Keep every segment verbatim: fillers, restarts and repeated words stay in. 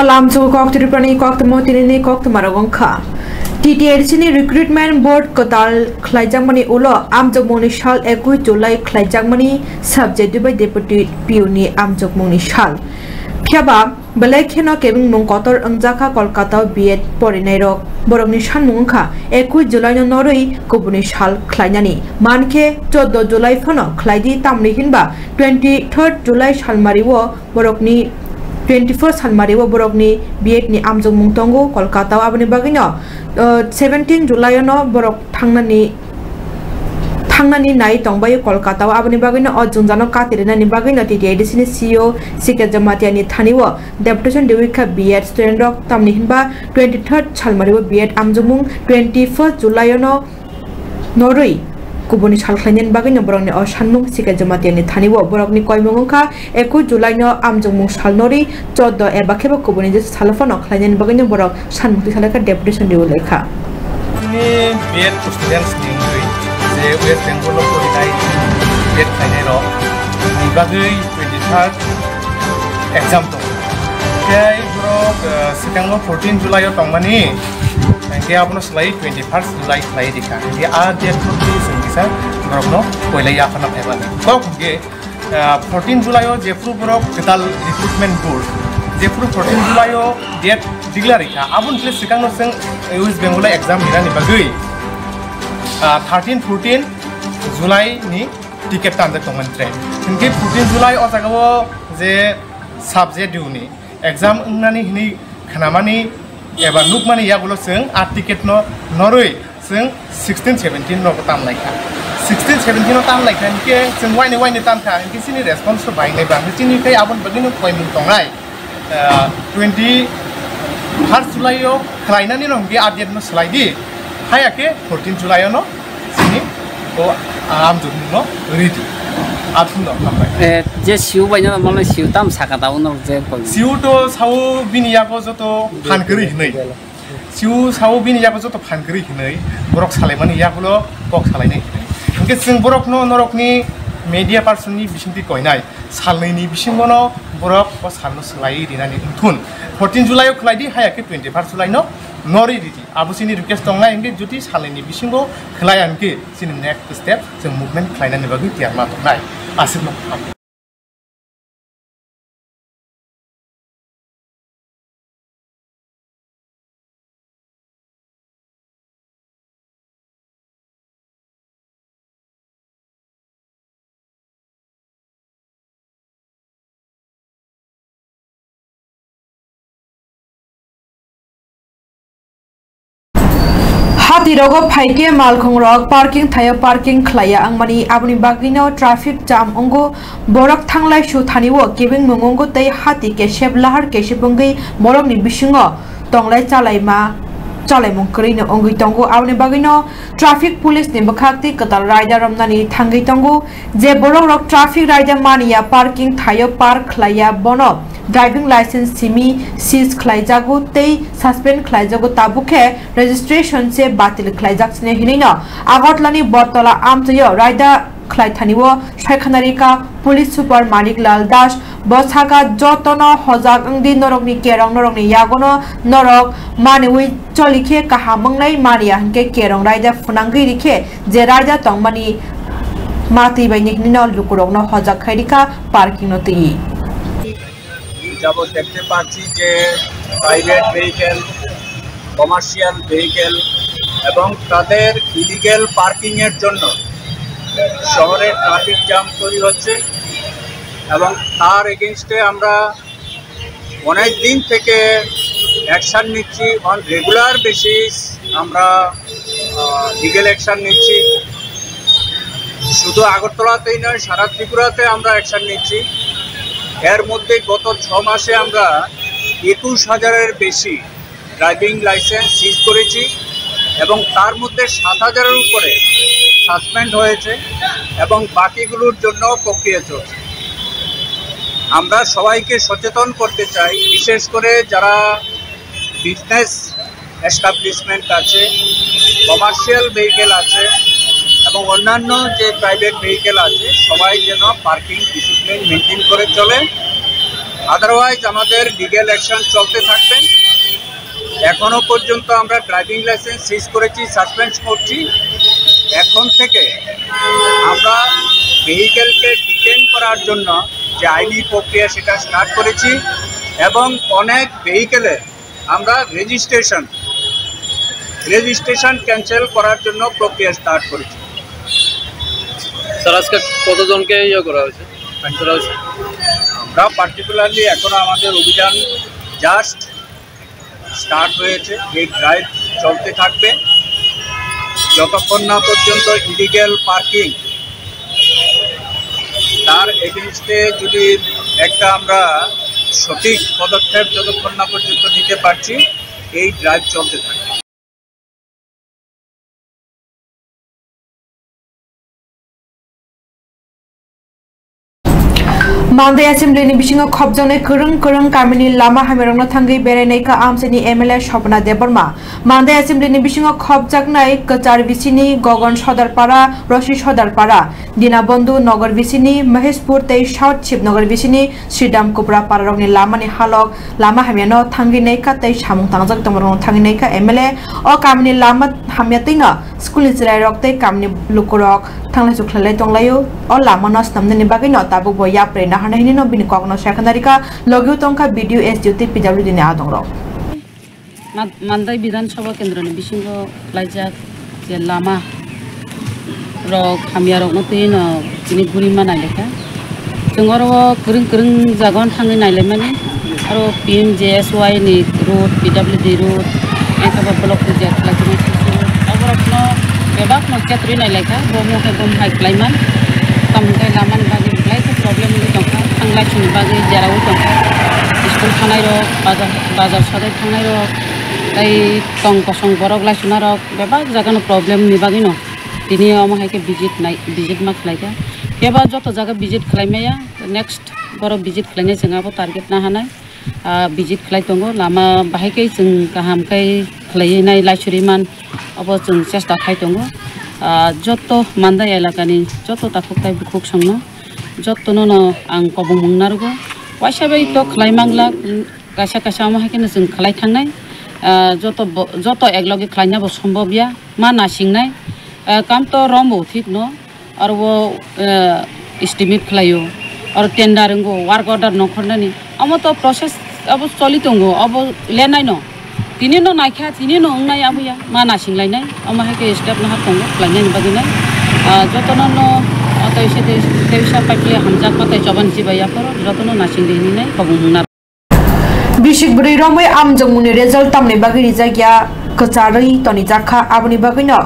Lamso kok Tripurani kok tamo tinini kok tama rogong kha. T T A D C ni recruitment board kwtal khlaijakmani ulo amjokmungni sal ekush July khlaijakmani subject Dubai Deputy P U ni amjokmungni sal. Phiaba belai kheno kebengmung kotor wngjakha Kolkata o B Ed porinairok. Borokni sanmung wngkha ekush July no norwi kubuni sal khlainani. Mankhe chordo July phano khlaidi, tamni hinba twenty third July salmari o borokni twenty four salmari o borokni B Ed ni amjokmung tongo Kolkata o. Aboni bagwino, uh, seventeen July o no borok thangnani, thangnani nai tongbai Kolkata o. Aboni bagwino o jwngjano kati rinani bagwino T T A D C ni C E O C K Jamatia ni thani o deputation riwi kha B Ed student rok, tamni hinba twenty third salmari o B Ed amjokmung, twenty first July o no norwi kubuni sal khlainani bagwino borokni o sanmung C K Jamatia ni thani o. Borokni koimung wngkha ekush July no amjokmung sal norwi chordo eba khebo kubuni jesa salo phano khlainani bagwino borok sanmung twi salai kha, deputation riwi lai kha. Chini B Ed students ni wngwi je West Bengal o porinai B Ed khlainai rok ni bagwi twenty third exam tongo. Tei borok, eh, swkango fourteen July o tongmani, hingke abono swlaiwi twenty first July khlai rikha. Hingke a date no twi chwng kisa borokno poila yaphana phaimani. Kok hingke, eh, fourteen July o jephuru borok kwtal recruitment board, jephuru fourteen July o date declare rikha, aboni khe swkangno chwng West Bengal o exam rinani bagwi, ah, thirteen fourteen July ni ticket tanjak tongmani train. Hingke fourteen July o jaga o je subject due ni exam wngnani hinwi khnamani eba nukmani yagulo chwng a ticket no norwi chwng sixteen seventeen no tan laikha. Sixteen seventeen no tan laikha hingke chwng waini waini tankha, hingke chini response rok bai nai ba, hingke chini tei aboni bagwi no koimung tongnai. Ah, twenty first July o khlainani no hingke a date no swlai di, haya khe fourteen July o no chini o, ah, amjokmung no ridi. Absung no hambai. Eh, je siu bai no mano siu tam saka ta uno je koi. Siu to sao bini yago joto phan kwrwi hinwi. Siu sao bini yago joto phan kwrwi hinwi borok salaimani yagulo kok salainai hinwi. Hingke chwng borokno norokni media person ni bisingtwi koinai. Salnwini bisingono borok o salno swlaiwi rinani wngthun. Fourteen July o khlai di, haya khe twenty first July no norwi ridi. Abo chini request tongnai, hingke jodi salnwini bisingo khlai ya hingke chini next step chwng movement khlainani bagwi tiyar ma tongnai. Aswkno. Hati rogo phaikhe malkhung rok parking thaio parking khlaiya wngmani, aboni bagwino traffic jam wngo. Borok thanglai su thani o kebengmung wngo tei hati kesep lahar kesep wngwi borokni bisingo tonglai chalaima chalaimung kwrwino wngwi tongo. Aboni bagwino traffic police ni bwkhak tei kwtal raida romnani thangwi tongo. Je borok rok traffic raida maniya, parking thaio park khlaiya, bono driving license simi seize khlaijago tei suspend khlaijago, tabuk khe registration se batil khlaijak sini hinwi no Agartala ni Bottola amchaio raida khlai thani o saikha narikha police super Manik Lal Das. Bo saka jotono hojak wngdi, norokni kerong norokni yagono norok maniwi choli khe kaham wngnai, maniya hinkhe kerong raida phunangwi rikhe je raida tongmani matwi bai ni hinwi no lukurokno hojak khai rikha parking no twiwi. যাবৎ দেখতে পাচ্ছি যে private vehicle, commercial vehicle এবং তাদের ইলিগ্যাল পার্কিংয়ের জন্য শহরে traffic jam তৈরি হচ্ছে এবং তার এগেইনস্টে আমরা অনেক দিন থেকে অ্যাকশন নিচ্ছি। অন রেগুলার বেসিস আমরা লিগ্যাল অ্যাকশন নিচ্ছি। শুধু আগরতলাতেই নয়, সারা ত্রিপুরাতে আমরা অ্যাকশন নিচ্ছি। এর মধ্যে গত ছ মাসে আমরা একুশ হাজারের বেশি ড্রাইভিং লাইসেন্স সিজ করেছি এবং তার মধ্যে সাত হাজারের উপরে সাসপেন্ড হয়েছে এবং বাকিগুলোর জন্য প্রক্রিয়া চলছে। আমরা সবাইকে সচেতন করতে চাই, বিশেষ করে যারা বিজনেস এস্টাবলিশমেন্ট আছে, কমার্শিয়াল ভেহিকেল আছে এবং অন্যান্য যে প্রাইভেট ভেহিকেল আছে, সবাই যেন পার্কিং ডিসিপ্লিন মেনটেন করে চলে। আদারওয়াইজ আমাদের লিগ্যাল অ্যাকশন চলতে থাকবে। এখনো পর্যন্ত আমরা ড্রাইভিং লাইসেন্স সিজ করেছি, সাসপেন্ড করছি। এখন থেকে আমরা ভেহিকেলকে ডিটেইন করার জন্য যে আইনি প্রক্রিয়া, সেটা স্টার্ট করেছি এবং অনেক ভেহিকেলের আমরা রেজিস্ট্রেশন রেজিস্ট্রেশন ক্যান্সেল করার জন্য প্রক্রিয়া স্টার্ট করেছি। স্যার, আজকে কতজনকে ইয়ে করা হয়েছে? ক্যান্সেল হয়েছে? আমরা পার্টিকুলারলি এখনো আমাদের অভিযান জাস্ট স্টার্ট হয়েছে। এই ড্রাইভ চলতে থাকবে যতক্ষণ না পর্যন্ত ইলিগ্যাল পার্কিং, তার এগেইনস্টে যদি একটা আমরা সঠিক পদক্ষেপ যতক্ষণ না পর্যন্ত নিতে পারছি, এই ড্রাইভ চলতে থাকবে। Mandai Assembly ni bisingo khopjaknai kwrwng kwrwng kamini lama hamyarokno thangwi berainaikha amchaini M L A Swapna Debbarma. Mandai Assembly ni bisingo khopjaknai Kwchar bisini Gogon Sodarpara, Rosi Sodarpara, Dinabondhu Nagar bisini Maheshpur tei South Shibnagar bisini Sridham Kupra pararokni lamani halok lama hamyano thangwi naikha tei samung tangjak tongmarokno thangwi naikha M L A. O kamini lama hamya twino school ni chwrairok tei kamini lukurok thanglai chukhlailai tonglaio. O lamano snamnani bagwino tabukbo yapri naharnai hinwino bini kokno saikhanarikha, logio tongkha B D O, S D O tei P W D ni adongrok. Ma-, Mandai Bidhan Sabha Kendroni bisingo khlaijak je lama rok hamya rokno twi no tini guri ma nailekha. Chwng oro o kwrwng kwrwng jaga o thangwi nailaimani. Aro P M G S Y ni road, P W D road, engkha ba block ni je khlai tini. Oborokno bebak no chetrwi nailaikha. Bo mokhe bo hai khlaiman. Tamo hwnkhe lama ni bagwi belai khe problem wngwi tongkha. Thanglai chwng bagwi jera o tongkha. School thanai rok, bazar, bazar sadai thangnai rok, tei tong kosong borok laichuna rok bebak jaga no problem ni bagwi no tini omo hai khe visit nai, visit ma khlai kha. Kebo joto jaga visit khlai maya, next borok visit khlai nai chwng abo target na hanai. Ah, visit khlai tongo, lama bahai khe chwng kaham khe khlai nai laisuri man, obo chwng chesta khai tongo. Ah, joto Mandai elaka ni joto takhuk tai bukhuk songno joto no no ang kobong mung narugo. Waisa bai to khlai mangla. Kaisa kaisa omo hai kheno chwng khlai thangnai, ah, joto bo, joto ekloge khlaina bo sombobya, ma nasingnai, ah, kam to rombo thik no, aro bo, ah, estimate khlaio, aro tender wngo, work order nongkhornani, omo to process abo choli tongo, obo lenai no, tini no naikha, tini no wngnai abuya, ma nasinglainai, omo hai khe step no ha tongo, khlainani bagwi nai, ah, jotono no, ah, teisa, teisa, teisa paikle hamjak ma tai choban chibai yaphoro, jotono nasingdi hinwi nai kobong mung nar. Bisik bwrwi romwi amjokmungni result tamni bagwi rijak ya kwcharwi tonijakha, aboni bagwino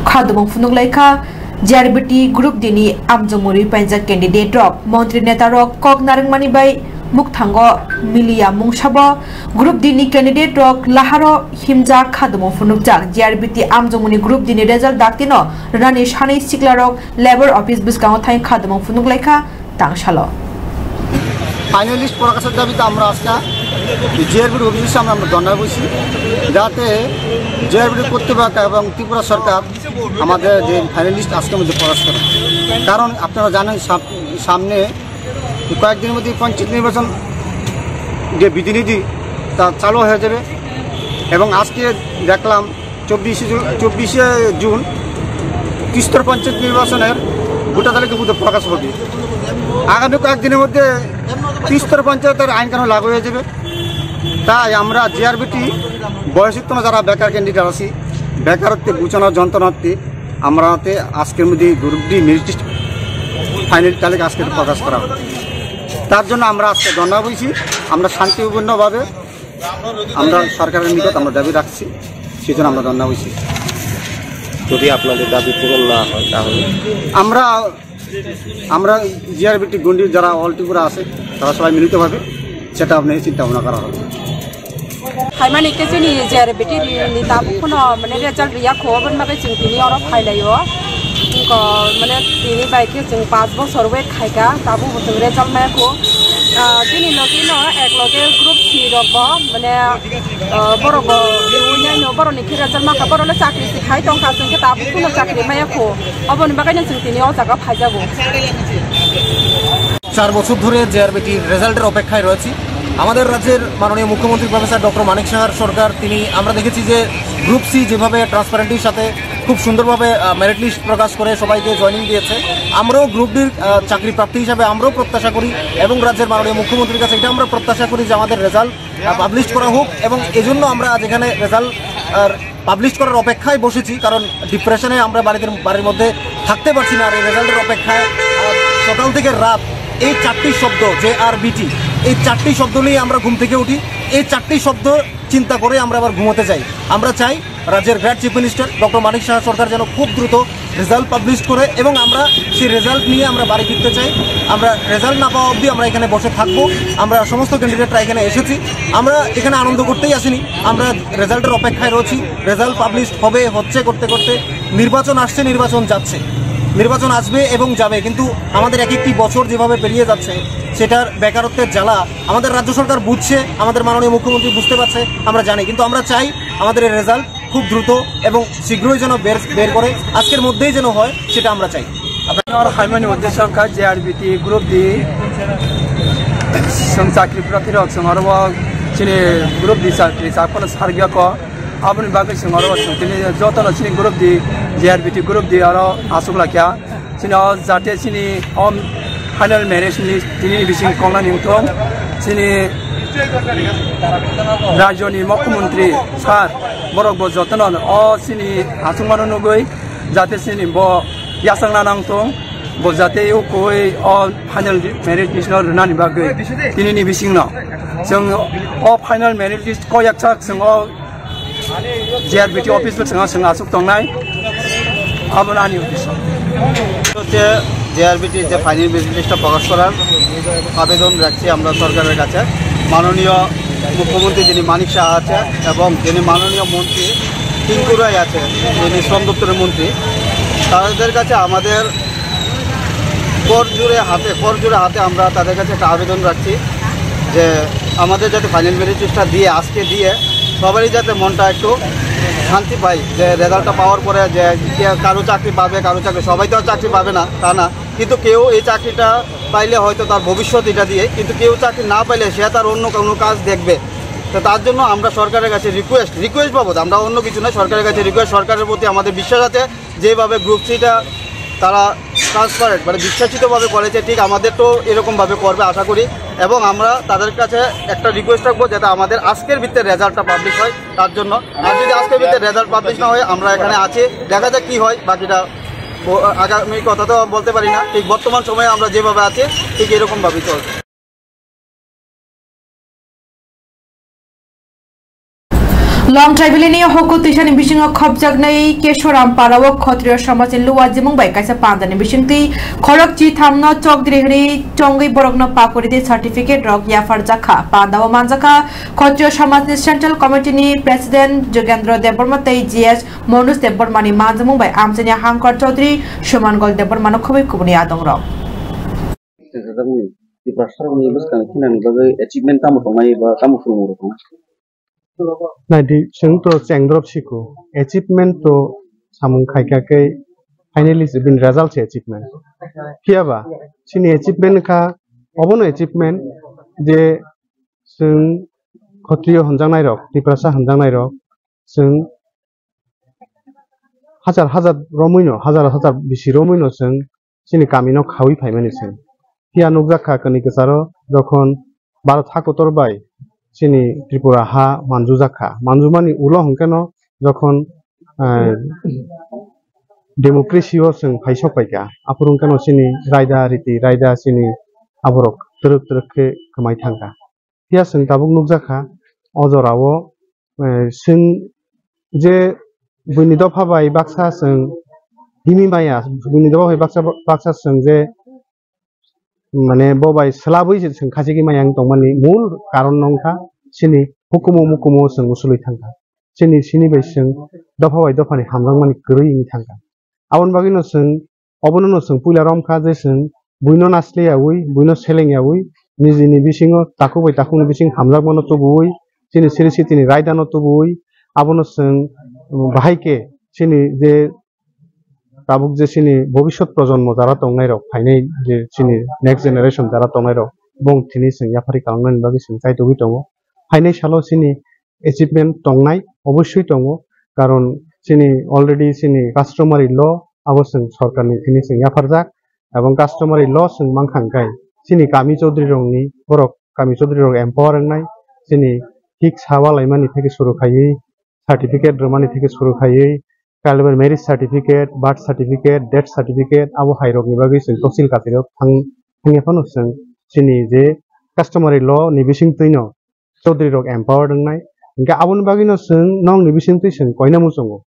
khadumung phunuk laikha G R B T Group D ni amjokmung rwi paijak candidate rok. Montri neta rok kok narwkmani bai mukthango miliya mungsabo Group D ni candidate rok laharo himjak khadumung phunukjak. G R B T amjokmungni Group D ni result daktino rwnani sanwi siklarok Labour Office bwskango thangwi khadumung phunuk laikha. Tangsalo. Finalist প্রকাশের দাবিতে আমরা আজকে জিআরবির অফিসের সামনে আমরা ধর্ণা বসি, যাতে জিআরবির কর্তৃপক্ষ এবং ত্রিপুরা সরকার আমাদের যে ফাইনালিস্ট আজকে মধ্যে প্রকাশ করে। কারণ আপনারা জানেন, সাম-, সামনে কয়েকদিনের মধ্যে পঞ্চায়েত নির্বাচন, যে বিধিনিধি তা চালু হয়ে যাবে। এবং আজকে দেখলাম চব্বিশে জু-, চব্বিশে জুন ত্রিস্তর পঞ্চায়েত নির্বাচনের ভোটার তালিকা বুথে প্রকাশ হবে। আগামী কয়েকদিনের মধ্যে ত্রিস্তর পঞ্চায়েতের আইন কানুন লাগু হয়ে যাবে। তাই আমরা জিআরবিটি বয়সোত্তীর্ণ যারা বেকার ক্যান্ডিডেট আছি, বেকারত্বে ঘুচানো যন্ত্রণার্থে আমরা তে আজকের মধ্যে group D merit list final তালিকা আজকে প্রকাশ করা হবে। তার জন্য আমরা আজকে ধর্ণা বইছি। আমরা শান্তিপূর্ণভাবে আমরা সরকারের নিকট আমরা দাবি রাখছি, সেজন্য আমরা ধর্ণা বইছি। যদি আপনাদের দাবি পূরণ না হয়, তাহলে? আমরা, আমরা জিআরবিটি গণ্ডি যারা অল ত্রিপুরা আছে, তারা সবাই মিলিতভাবে সেটা আপনার চিন্তা ভাবনা করা হবে। Phaimani khe chini G R B T ni tabuk phano mane result riya kho, aboni bagwi chwng tini oro phailaio. Wngkha mane tini bai khe chwng panch bochor wait khaikha, tabuk bo chwng result maya kho. Ah, bini logi no ek loge group C rok bo mane, ah, borok bo riwi nai no, borok ni khe result mankha, borok le chakri se khai tongkha, chwng khe tabuk phano chakri maya kho. Aboni bagwi no chwng tini o jaga phaijago. চার বছর ধরে জেআরবিটির রেজাল্টের অপেক্ষায় রয়েছি। আমাদের রাজ্যের মাননীয় মুখ্যমন্ত্রী প্রফেসর ডক্টর মানিক সাহার সরকার, তিনি, আমরা দেখেছি যে গ্রুপ সি যেভাবে ট্রান্সপারেন্টির সাথে খুব সুন্দরভাবে মেরিট লিস্ট প্রকাশ করে সবাইকে জয়েনিং দিয়েছে, আমরাও গ্রুপ ডির চাকরি প্রার্থী হিসাবে আমরাও প্রত্যাশা করি এবং রাজ্যের মাননীয় মুখ্যমন্ত্রীর কাছে এটা আমরা প্রত্যাশা করি যে আমাদের রেজাল্ট পাবলিশ করা হোক। এবং এজন্য আমরা আজ এখানে রেজাল্ট পাবলিশ করার অপেক্ষায় বসেছি, কারণ ডিপ্রেশনে আমরা বাড়িতে, বাড়ির মধ্যে থাকতে পারছি না। আর এই রেজাল্টের অপেক্ষায় আহ, সকাল থেকে রাত এই চারটি শব্দ, জেআরবিটি, এই চারটি শব্দ নিয়ে আমরা ঘুম থেকে উঠি। এই চারটি শব্দ চিন্তা করে আমরা আবার ঘুমোতে যাই। আমরা চাই রাজ্যের great chief minister doctor Manik সাহা সরকার যেন খুব দ্রুত রেজাল্ট পাবলিশ করে এবং আমরা সেই রেজাল্ট নিয়ে আমরা বাড়ি ফিরতে চাই। আমরা রেজাল্ট না পাওয়া অবধি আমরা এখানে বসে থাকবো। আমরা সমস্ত ক্যান্ডিডেটরা এখানে এসেছি, আমরা এখানে আনন্দ করতেই আসিনি, আমরা রেজাল্টের অপেক্ষায় রয়েছি। রেজাল্ট পাবলিশ হবে, হচ্ছে, করতে করতে নির্বাচন আসছে, নির্বাচন যাচ্ছে, নির্বাচন আসবে এবং যাবে, কিন্তু আমাদের এক একটি বছর যেভাবে পেরিয়ে যাচ্ছে, সেটার বেকারত্বের জ্বালা আমাদের রাজ্য সরকার বুঝছে, আমাদের মাননীয় মুখ্যমন্ত্রী বুঝতে পারছে, আমরা জানি, কিন্তু আমরা চাই আমাদের এই রেজাল্ট খুব দ্রুত এবং শীঘ্রই যেন বের বের করে, আজকের মধ্যেই যেন হয়, সেটা আমরা চাই। Ar haimani uddesho wngkha J R B T group D chwng chakri prarthi rok chwng oro o chini group D chakri chapano sargya ko, aboni bagwi chwng oro o chwng tini jotono chini group D, J R B T group D oro aswk laikha. Chini o jate chini o final merit list tini ni bising kongnani wngthong. Chini rajyoni mukhyamantri sir borok bo jotono o chini achukmano nugwi jate chini bo yachakna nangthong, bo jate ukui o final merit list no rwnani bagwi tini ni bisingno chwng o final merit list ko yakchak chwng o J R B T office o chwng, chwng aswk tongnai, abo ani office. হচ্ছে জেআরবিটি যে final merit লিস্টটা প্রকাশ করার আবেদন রাখছি আমরা সরকারের কাছে। মাননীয় মুখ্যমন্ত্রী যিনি মানিক সাহা আছে এবং যিনি মাননীয় মন্ত্রী টিঙ্কু রায় আছে, যিনি শ্রম দপ্তরের মন্ত্রী, তাদের কাছে আমাদের কর জোড়ে হাতে, কর জোড়ে হাতে আমরা তাদের কাছে একটা আবেদন রাখছি যে আমাদের যাতে ফাইনাল মেরিট লিস্টটা দিয়ে, আজকে দিয়ে সবারই যাতে মনটা একটু শান্তি পায়, যে রেজাল্টটা পাওয়ার পরে যে কে, কারো চাকরি পাবে, কারো চাকরি, সবাই তো আর চাকরি পাবে না, তা না, কিন্তু কেউ এই চাকরিটা পাইলে হয়তো তার ভবিষ্যৎ এটা দিয়ে, কিন্তু কেউ চাকরি না পাইলে সে তার অন্য কোনো কাজ দেখবে। তো তার জন্য আমরা সরকারের কাছে রিকোয়েস্ট, রিকোয়েস্ট বাবদ আমরা অন্য কিছু নয়, সরকারের কাছে রিকোয়েস্ট, সরকারের প্রতি আমাদের বিশ্বাস আছে, যেভাবে গ্রুপ সিটা তারা ট্রান্সপারেন্ট, মানে বিশ্বাসিতভাবে করেছে, ঠিক আমাদের তো এরকমভাবে করবে আশা করি। এবং আমরা তাদের কাছে একটা রিকোয়েস্ট রাখবো যাতে আমাদের আজকের ভিতরে রেজাল্টটা পাবলিশ হয়, তার জন্য। আর যদি আজকের ভিতরে রেজাল্ট পাবলিশ না হয়, আমরা এখানে আছি, দেখা যাক কি হয় বাকিটা। ও, আগামী কথা তো বলতে পারি না, ঠিক বর্তমান সময়ে আমরা যেভাবে আছি ঠিক এরকমভাবেই চলছে। Long Tribal ni hoko twisani bisingo khopjaknai Kesoram parao Khotriyo samajni luwa jimung bai kaisa pandani bisingtwi khorok chithamno chokdri hwnwi chongwi borokno pakori de certificate rok yapharjakha. Pandao manjakha Khotriyo samajni Central Committee ni President Jogendra Debbarma tei G S Manoj Debbarma ni manjamung bai amchaini Hankar Chaudhary, Suman Gol Debbarma no khobwi kubuni adongrok. Tiprasarokni bwskang khinani bagwi achievement tamo tongnai ba tamo phwrwngmung rok tongnai? Naidi, chwng to chengdrop siko, achievement to samung khaikha khe finally bini result se achievement. Phiya ba, chini achievement kha, obono achievement je chwng Khotriyo hwnjaknai rok, Tiprasa hwnjaknai rok, chwng hajar hajar romwino, hajar hajar bisi romwino chwng chini kamino khawi phaimani se. Phiya nukjak kha kwnwi kwcharo jokhon Bharat ha kotor bai chini Tripura ha manjujak kha. Manjumani ulo hwnkhe no jokhon, eh, democracy o chwng phaisok paikha. Aphuru hwnkhe no chini raida riti, raida chini aborok twrwk twrwk khe kwmai thangkha. Phiya chwng tabuk nukjakha, o jorao, eh, chwng je buini dopha bai baksa chwng himwi maya, buini dopha bai baksa, baksa chwng je, mane, bo bai swlabwi se chwng khachigwi maya wng tongmani mul karon no wngkha chini hukumu mukumu chwng usulwi thangkha. Chini, chini bai chwng dopha bai dophani hamjakmani kwrwi wngwi thangkha. Aboni bagwino chwng Obono no chwng puila romkha je chwng buino nasle yaui, buino seleng yaui, nijini bisingo takhuk bai takhukni bising hamjakmano tubuui, chini siri sitini raidano tubuui, abono chwng, um, bahai khe chini je tabuk je chini bobiswt projonmo jara tongnai rok, phainai je chini next generation jara tongnai rok, bong thini chwng yaphari kalangnani bagwi chwng chaitugwi tongo. Phainai salo chini achievement tongnai, obossoi tongo, karon chini already chini customary law abo chwng sorkarni thini chwng yapharjak, ebong customary law chwng mankha hwnkhe chini kami chaudhuri rokni borok kami chaudhuri rok empower wngnai, chini hik sawa laimani theke suru khaiwi, certificate rwmani theke suru khaiwi, kalibar marriage certificate, birth certificate, death certificate, abo hai rokni bagwi chwng tosil kasiro thang, thangya phano chwng chini je customary law ni bisingtwino chaudhuri rok empowered wngnai. Hinkhe aboni bagwino chwng nokni bisingtwi chwng koina muchungo.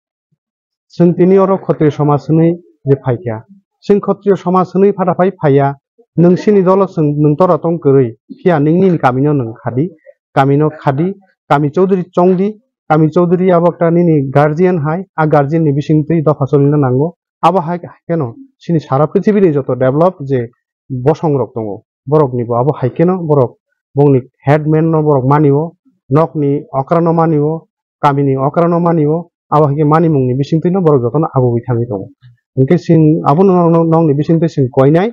Chwng tini oro khotriyo somaj hwnwi je phaikha. Chwng khotriyo somaj hwnwi phata phai phaiya. Nwng chini dolo chwng nwng tora tong kwrwi. Phiya nwng nini kamino nwng khadi, kamino khadi, kami chaudhuri chongdi, kami chaudhuri abo ekta nini guardian hai, a guardian ni bisingtwi dopha cholina nango. Abo hai kheno chini sara prithibini joto develop je bosong rok tongo. Borok ni bo abo hai kheno borok bongni headman no borok mani o, nok ni okra no mani o, kami ni okra no mani o, abo hai khe mani mung ni bisingtwi no borok joto no agugwi thangwi tongo. Hinkhe chwng abo no nok ni bisingtwi chwng koinai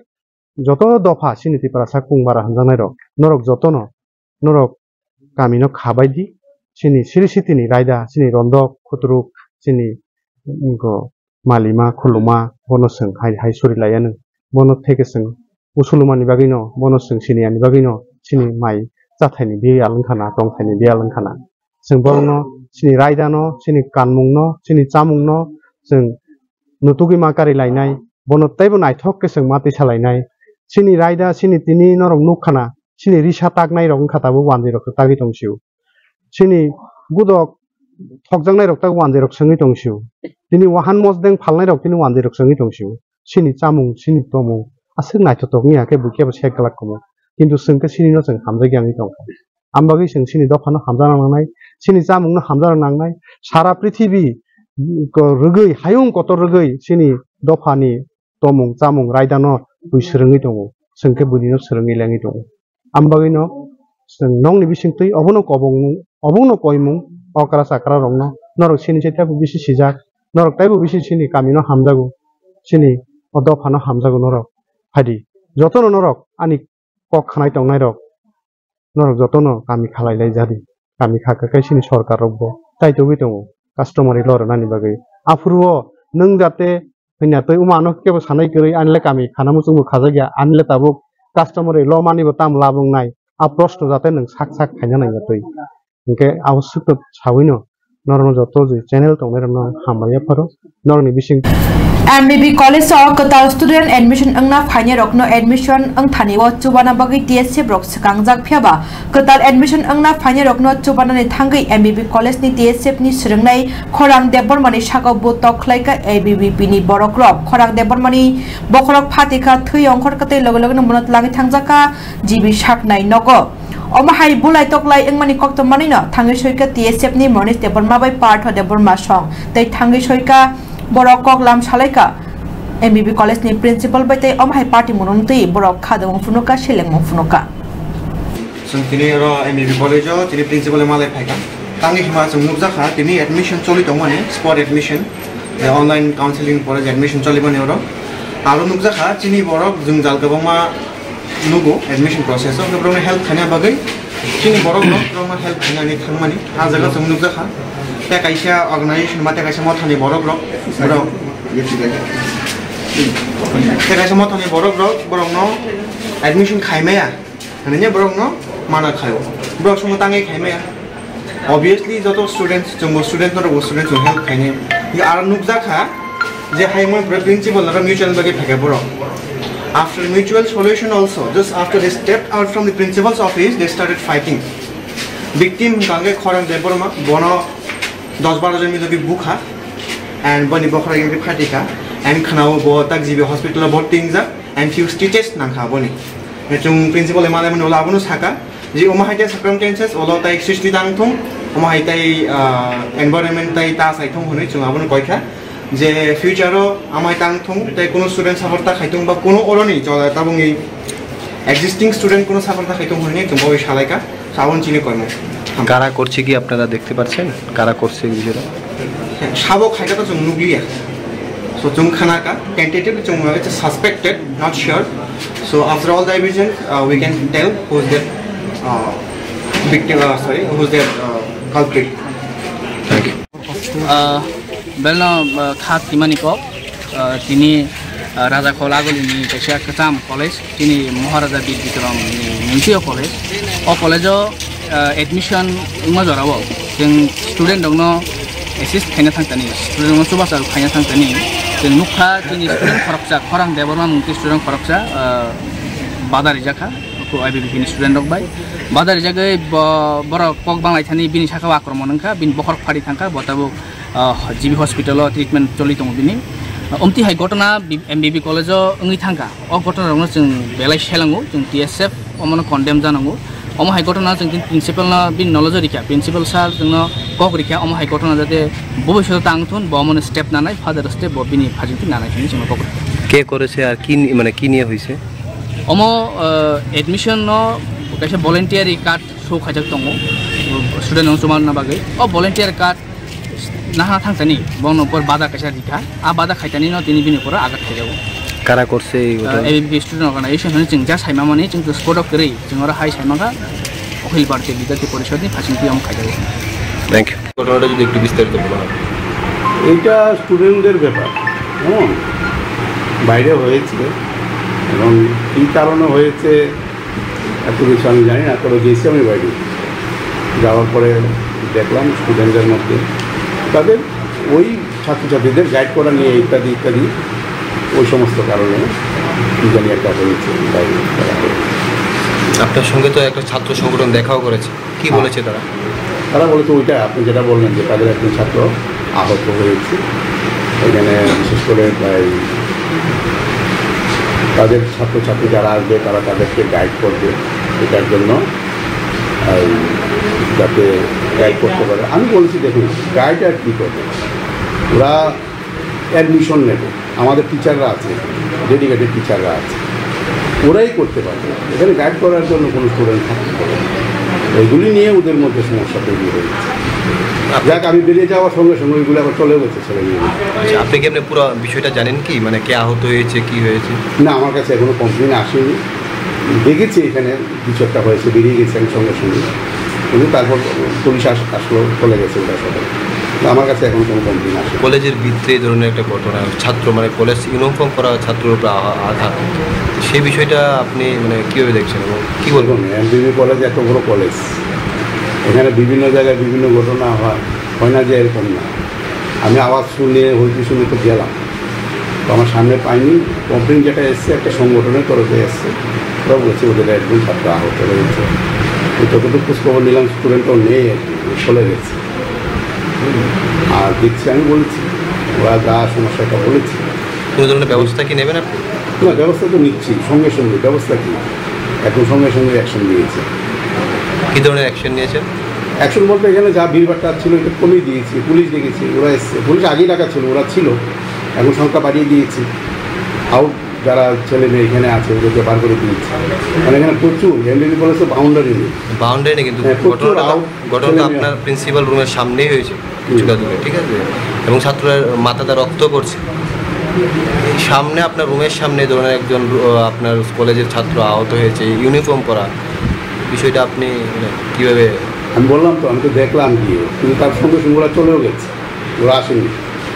joto dopha chini Tiprasa kung bara hamjaknai rok norok joto no norok kami no khabai di, chini siri siti ni raida, chini rondok, khutruk, chini, mm, ko malima, khuluma, bono chwng hai, hai suri laiya nw. Bono theke chwng usulumani bagwi no, bono chwng siniyani bagwi no, chini mai chathaini biyal wngkha na, tongthaini biyal wngkha na. Chwng borokno, chini raida no, chini kanmung no, chini chamung no, chwng nutugwi ma kari lainai, bono teibo naithok khe chwng ma tisa lainai. Chini raida, chini tini norok nuk khana, chini risa taknai rok wngkha tabuk wanjwi rok tagwi tong sio. Chini gudok thokjaknai rok tak wanjwi rok swngwi tong sio. Tini wahan mosdeng phalnai rok tini wanjwi rok swngwi tong sio. Chini chamung, chini tomung aswk naithotok wngya khe bui kebo sek glak komo. Kintu chwng khe chini no chwng hamjakya wngwi tong kha. Ambagwi chwng chini dophano hamjakna nangnai, chini chamungno hamjakna nangnai, sara prithibi ko rwgwi, hayung kotor rwgwi chini dophani tomung, chamung, raidano bui swrwngwi tongo, chwng khe buinino swrwngwi lengwi tongo. Ambagwino chwng nokni bisingtwi obono kobongmung, obono koimung, okra chakra rokno norok chini se teibo bisi sijak, norok teibo bisi chini kamino hamjago, chini o dophano hamjago norok. Phaidi, jotono norok ani kok khanai tongnai rok, norok jotono kami khalai lai jadi, kami kha khe kaisini sorkar rok bo tai tugwi tongo customary law rwnani bagwi. Aphuru o nwng jate hwnya twi wngma ano kebo sanai kwrwi, ani le kami khana muchung bo khajak ya, ani le tabuk customary law mani bo tam lab wngnai, a proshno jate nwng sak sak khaina nangya twi. Hinkhe abo swkang sawino norokno joto je channel tongnai rokno hambai yapharo norokni bising. M B B College o kwtal student admission wngna phainai rokno admission wngthani o chubana bagwi T S F rok swkangjak, phiya ba kwtal admission wngna phainai rokno chubanani thangwi M B B College ni T S F ni swrwngnai Khorang Debbarma ni sakao bo tok khlaikha A B V P ni borok rok. Khorang Debbarma ni bokhorok phatikha, thwi ongkhor kwtwi loge loge no bono twlangwi thangjakha G B saknai nogo. Omo hai bulai toklai wngmani koktwmani no thangwi soika T S F ni Monish Debbarma bai Partho Debbarma song tei thangwi soika borok kok lam salaika M B B College ni principal bai tei omo hai party mwnung twi borok khadamung phunukha, selengmung phunukha. Chwng tini oro M B B College o tini principal malai phaikha. Tangwi hima chwng nukjakha tini admission choli tongmani, spot admission, je online counseling pore je admission cholimani oro. Aro nukjakha chini borok jwngjal kwbangma nugo admission process o, borokno help khaina bagwi chini borok rok borokno help khainani thangmani ah jaga chwng nukjakha. Tei kaisa organization ba tei kaisa mothani borok rok, borok tei kaisa mothani borok rok borokno admission khaimaya hwnwi borokno mana khaio. Borok somo tangwi khaimaya. Obviously joto students, chwngbo student, norokbo student, chwng help khainai. Aro nukjakha je hai mon pore principal aro mutual bagwi phaikha borok. After mutual solution also, just after they stepped out from the principal's office, they started fighting. Victim hwnkha hwnkhe Khorang Debbarma, bono dos baro jon milogwi bukha, and boni bokhorok wngkhe phatikha, and khwnao bo tak G B hospital o bhorti wngjak, and few stitches nangkha boni. Chwng principal bai malaimani ulo abono sakha, je omo hai tei circumstances ulo tai srishti tang thung, omo hai tei, ah, environment tai ta sai thung hwnwi chwng abono koikha, je future o omo hai tang thung, tei kuno student suffer ta khai thung ba kuno oroni jola tabukni existing student kuno suffer ta khai thung hwnwi chwng boi salaikha, sabon chini koimung. কারা করছে কি আপনারা দেখতে পাচ্ছেন? কারা করছে এই বিষয়টা? Sabo khaikha to chwng nukliya. So, chwng khana kha, tentative chwng, uh, it's a suspected, not sure. So, after all the evidence, uh, we can tell who's the, uh, victim, uh, sorry, who's the, uh, culprit. Thank you. Uh, belno, uh, kha timani kok, uh, tini, uh, Raja Khol Agulini kaisa kwcham college, tini Maharaja Bir Bikram ni mungtio college. O college o, uh, admission wngma jorao chwng student rokno assist khaina thangtani, student rokno chubachu khaina thangtani. Chwng nukha chini student khoroksa, Khorang Debbarma mungti student khoroksa, uh, bada rijak kha, I B B P ni student rok bai. Bada rijagwi bo-, borok kok banglaithani bini saka o akromon wngkha, bini bokhorok phari thangkha, bo tabuk, uh, G B hospital o treatment choli tongo bini. Uh, omti hai gotona B-, M B B college o wngwi thangkha. O gotona rokno chwng belai selango, chwng T S F omono condemn janango. Omo hai gotona chwng tini principal no bini knowledge o rikha, principal sir chwngno kok rikha, omo hai gotona jate bobishoto tang thun, bo omono step nanai, further step bo bini phajingti nanai hinwi chwngno kok rikha. কে করেছে আর কি নি-, মানে কি নিয়ে হয়েছে? Omo, uh, admission no kaisa voluntary card show khaijak tongo, student no chumanna bagwi. O volunteer card nahana thangtani, bono por bada kaisa rikha, a bada khaitani no tini bini poro agat khaijago. কারা করছে এই ঘটনা? Uh, A B P student organization hwnwi chwng ja saimamani chwng to spot o kwrwi, chwng oro hai saimankha Akhil Bharatiya Vidyarthi Porishod ni phasing tiyong khaijago. Thank you. ঘটনাটা যদি একটু বিস্তারিত বলা হয়। এইটা স্টুডেন্টদের ব্যাপার। হুম, বাইরে হয়েছে এবং কী কারণে হয়েছে এত কিছু আমি জানি না, তবে গেছি আমি বাইরে। যাওয়ার পরে দেখলাম স্টুডেন্টদের মধ্যে তাদের ওই ছাত্রছাত্রীদের গাইড করা নিয়ে ইত্যাদি ইত্যাদি ওই সমস্ত কারণে কি জানি একটা হয়েছে, বাইরে করা হয়েছে। আপনার সঙ্গে তো একটা ছাত্র সংগঠন দেখাও করেছে, কি হ্যাঁ। বলেছে তারা? তারা বলেছে ওইটা আপনি যেটা বললেন যে তাদের একজন ছাত্র আহত হয়েছে, এখানে বিশেষ করে প্রায় তাদের ছাত্রছাত্রী যারা আসবে তারা তাদেরকে গাইড করবে এটার জন্য, এই, যাতে গাইড করতে পারে। আমি বলেছি, "দেখুন, গাইড আর কী করবে, ওরা অ্যাডমিশন নেবে, আমাদের টিচাররা আছে, ডেডিকেটেড টিচাররা আছে, ওরাই করতে পারবে, এখানে গাইড করার জন্য কোনো স্টুডেন্ট থাকতে পারে না।" এইগুলি নিয়ে ওদের মধ্যে সমস্যা তৈরি হয়েছে। যাক, আমি বেরিয়ে যাওয়ার সঙ্গে সঙ্গে ওইগুলো আবার চলেও গেছে ছেলে মেয়ে। আচ্ছা, আপনি কি এমনি পুরো বিষয়টা জানেন কি? মানে, কে আহত হয়েছে, কি হয়েছে? না, আমার কাছে এখনো কমপ্লেন আসেনি। দেখেছি এখানে কিছু একটা হয়েছে, বেরিয়ে গেছে আমি সঙ্গে সঙ্গে। কিন্তু তারপর পুলিশ আস-, আসলো, চলে গেছে ওরা সবাই। তো আমার কাছে এখন কোনো কমপ্লেন আসেনি। কলেজের ভিতরে এই ধরনের একটা ঘটনা, ছাত্র, মানে, কলেজ ইউনিফর্ম পরা ছাত্রর উপর আ-, আঘাত, সেই বিষয়টা আপনি, মানে, কীভাবে দেখছেন এবং কী বলবেন? দেখুন, এমবিবি কলেজ এত বড় কলেজ, এখানে বিভিন্ন জায়গায় বিভিন্ন ঘটনা হয়, হয় না যে এরকম না। আমি আওয়াজ শুনে, হইচই শুনে তো গেলাম, তো আমার সামনে পাইনি। কমপ্লেন যেটা এসছে, একটা সংগঠনের তরফে এসছে, ওরা বলেছে ওদের একজন ছাত্র আহত হয়েছে। তো যতটুকু খোঁজ খবর নিলাম, স্টুডেন্টও নেই আর কি, চলে গেছে। আর দেখছি, আমি বলেছি, ওরা যা সমস্যা এটা বলেছি। কোনো ধরনের ব্যবস্থা কি নেবেন আপনি? না, ব্যবস্থা তো নিচ্ছি, সঙ্গে সঙ্গে। ব্যবস্থা কি? এখন সঙ্গে সঙ্গে অ্যাকশন নিয়েছে। কী ধরনের অ্যাকশন নিয়েছেন? অ্যাকশন বলতে এখানে যা ভিড়ভাট্টা ছিল, এটা কমিয়ে দিয়েছি, পুলিশ ডেকেছি, ওরা এসছে। পুলিশ আগেই ডাকা ছিল, ওরা ছিল, এখন সংখ্যা বাড়িয়ে দিয়েছি। আউট যারা ছেলে মেয়ে এখানে আছে, ওদেরকে বার করে দিয়েছি। মানে, এখানে প্রচুর, এমবিবি কলেজ তো বাউন্ডারি নেই। বাউন্ডারি নেই, কিন্তু হ্যাঁ, প্রচুর ঘটনাটা তো, আউট ঘটনাটা ছেলে মেয়ে। আপনার প্রিন্সিপাল রুমের সামনেই হয়েছে, কিছুটা দূরে, ঠিক আছে? এবং ছাত্রের মাথাতে রক্ত পড়ছে। এই সামনে, আপনার রুমের সামনে এই ধরনের একজন রু-, আপনার কলেজের ছাত্র আহত হয়েছে, ইউনিফর্ম পরা, বিষয়টা আপনি, মানে, কীভাবে? আমি বললাম তো, আমি তো দেখলাম গিয়ে, কিন্তু তার সঙ্গে সঙ্গে ওরা চলেও গেছে, ওরা আসেনি।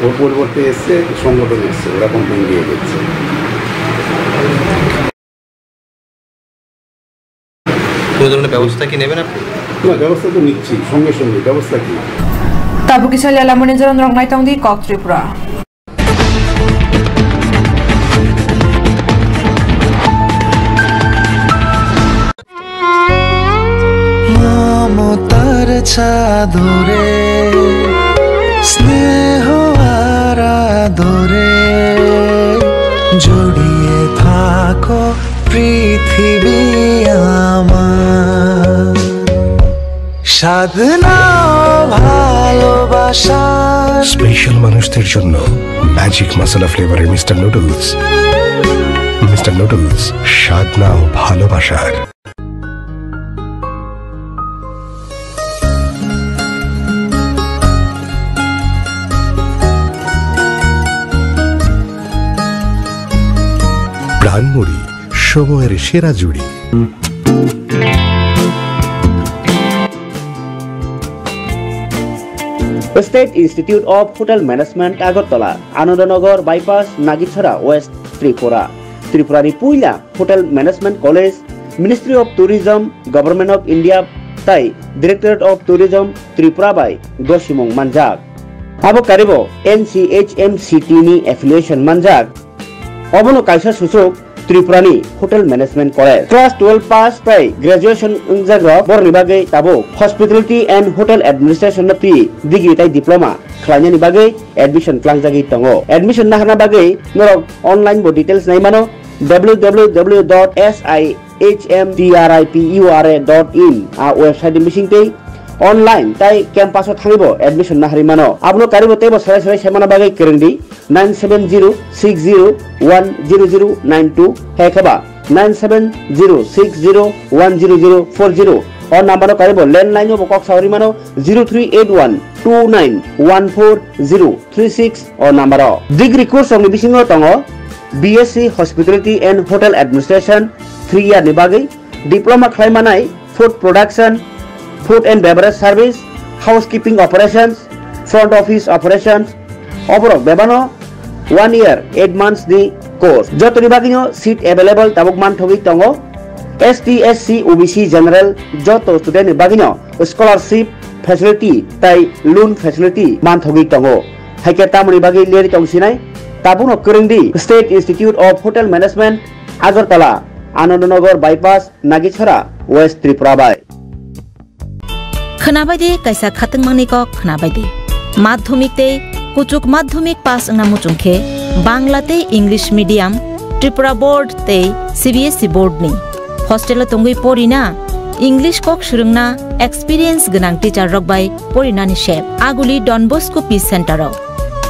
ওর পরিবর্তে এসছে, সংগঠন এসছে, ওরা কমপ্লেন দিয়ে গেছে। কোনো ধরনের ব্যবস্থা কি নেবেন আপনি? না, ব্যবস্থা তো নিচ্ছি, সঙ্গে সঙ্গে। ব্যবস্থা কি? Tabuk kisa lela muni jora norok naitong di Kok Tripura. মমতার চাদরে স্নেহ আর আদরে জড়িয়ে থাকো পৃথিবী আমার। সাধনা ভালোবাসা। স্পেশাল মানুষদের জন্য ম্যাজিক মশলা ফ্লেভারের মিস্টার নুডলস। মিস্টার নুডলস, স্বাদ নাও ভালোবাসার। ধানমুড়ি, সময়ের সেরা জুড়ি। State Institute of Hotel Management, Agartala, Anandanagar Bypass, Nagichara, West Tripura. Tripurani puila Hotel Management College, Ministry of Tourism, Government of India tai Directorate of Tourism Tripura bai gosimung manjak. Abo karibo N C H M C T ni affiliation manjak. Obono kaisa suchuk Tripurani Hotel Management College. Class twelve pass tai graduation wngjakrok borokni bagwi tabuk Hospitality and Hotel Administration no twi degree tai diploma khlainani bagwi admission tlangjagwi tongo. Admission naharna bagwi norok online bo details nai mano, W W W dot S I H M T R I P U R A dot in a website ni bising tei online tai campus o thangwi bo admission naharwi mano. Abono karibo teibo sarai sarai saimana bagwi kwrwng di nine seven zero six zero one zero zero nine two hai khe ba nine seven zero six zero one zero zero four zero. O number o karibo landline o bo kok sawi mano zero three eight one two nine one four zero three six o number o. Degree course rokni bisingo tongo B S C Hospitality and Hotel Administration three year ni bagwi, diploma khlai manai Food Production, Food and Beverage Service, Housekeeping Operations, Front Office Operations, oborok bebano one year eight months ni course. Jotoni bagwino seat available tabuk manthogwi tongo. S T, S C, O B C, General joto student ni bagwino scholarship facility tai loan facility manthogwi tongo. Haikhe tamoni bagwi leri tong sinai? Tabukno kwrwng di State Institute of Hotel Management, Agartala, Anandanagar Bypass, Nagichara, West Tripura bai. Khwnabai de kaisa khatungmangni kok, khwnabai de. Madhyamik tei kuchuk madhyamik pass wngna muchung khe Bangla tei English medium Tripura Board tei C B S E Board ni hostel o tongwi porina, English kok swrwngna experience gwnang teacher rok bai porinani sep. Aguli Don Bosco Peace Center o.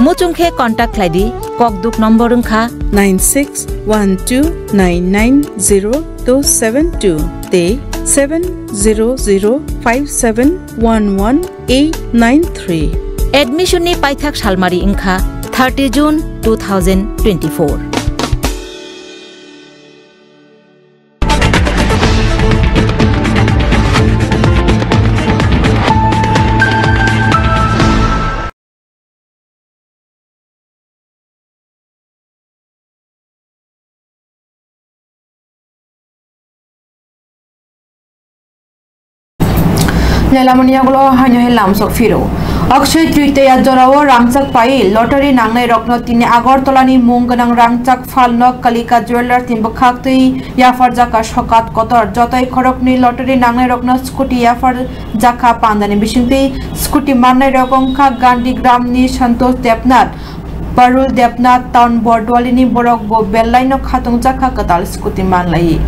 Muchung khe contact khlai di, kokduk number wngkha nine six one two nine nine zero two seven two tei seven zero zero five seven one one eight nine three. Admission ni paithak salmari wngkha thirty June two thousand twenty-four. Lelamani yagulo haino he lamsok phiro. Akshay Tritiya jorao rangchak pai lottery nangnai rokno tini Agartala ni mung gwnang rangchak phalno Kalika Jewellers ni bwkhak twi yapharjaka sokat kotor. Jotoi khoroknwi lottery nangnai rokno scooty yapharjaka pandani bisingtwi scooty mannai rok wngkha Gandhi Gram ni Santosh Debnath, Parul Debnath, Town Bordwali ni borok bo belai no khatung jakha kwtal scooty manlai.